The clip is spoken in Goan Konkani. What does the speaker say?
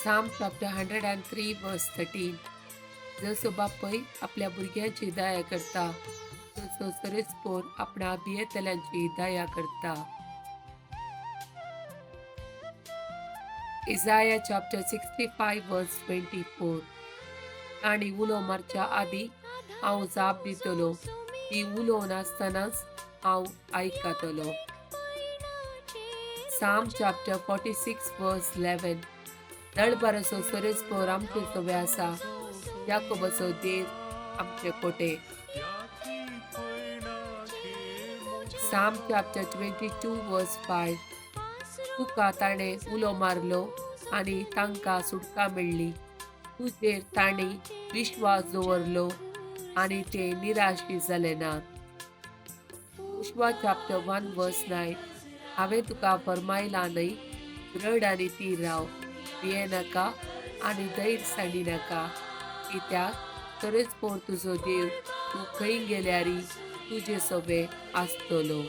Psalm chapter 103 verse 13. जसो बापूय आपल्या भुरग्यांची दया करता तसो सरेस्पोर आपणा भियेतल्यांची दया करता. Isaiah chapter 65 verse 24. तांणी उलो मारच्या आदी हांव जाप दितलो, ती उलोवन आसतनाच हांव आयकतलो. Psalm chapter 46 verse 11. दळबाराचो सरेस्पोर आमचे सवे आसा, याकोबाचो देव आमचे कोटे. Psalm chapter 22 verse 5. तुका ताणें उलो मारलो आनी तांकां सुटका मेळ्ळी, तुजेर तांणी विश्वास दवरलो आनी ते निराशी जाले नात. Joshua chapter 1 verse 9. हांवें तुका फरमायलां न्हय, रड आनी ती राव, भियेनाका आनी धैर्य सांडिनाका, कित्याक तरेच पोर तुजो देव तूं खंय गेल्यारी तुजे सोबे आसतलो.